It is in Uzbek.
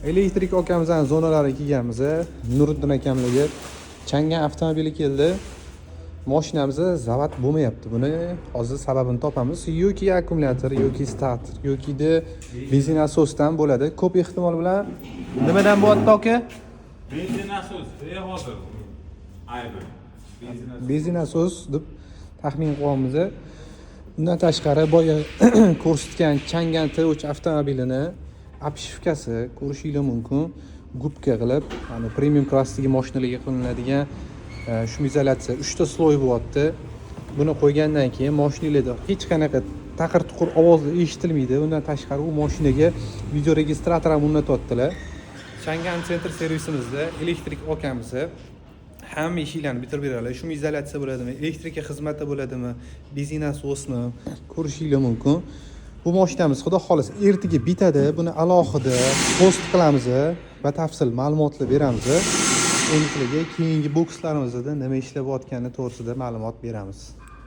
Elektrik akamizni zonalariga kelganmiz. Nuriddin akamlarga Changan avtomobili keldi. Moshinamiz zavod bo'lmayapti. Buni hozir sababini topamiz. Yoki akkumulyator, yoki starter, yokida benzin nasosdan bo'ladi. Ko'p ehtimol bilan nimadan bo'lyapti, aka? Benzin nasos, hozir aybi. Benzin nasos. Benzin nasos deb taxmin qilyapmiz. Undan tashqari, boya ko'rsatgan Changan T3 avtomobilini обшивка si, ko'rishinglar mumkin, губка qilib, hani premium klassdagi mashinalarga qilinadigan шумоизоляция, uchta слой bo'lyapti. Buni qo'ygandan keyin mashinalarda hech qanaqa taqir tuqur ovozlar eshitilmaydi. Undan tashqari, u mashinaga videoregistrator ham o'rnatyaptilar. Changan Center servisimizda elektrik okamiz hamma ishinglarni bitirib beradilar. Шумоизоляция bo'ladimi, elektrika xizmati bo'ladimi, benzin nasosmi, ko'rishinglar mumkin. Bu mashinamiz, xudo xohlasa, ertaga bitadi. Buni alohida post qilamiz, batafsil ma'lumotlar beramiz. Endi sizlarga keyingi bokslarimizda nima ishlayotgani to'g'risida ma'lumot beramiz.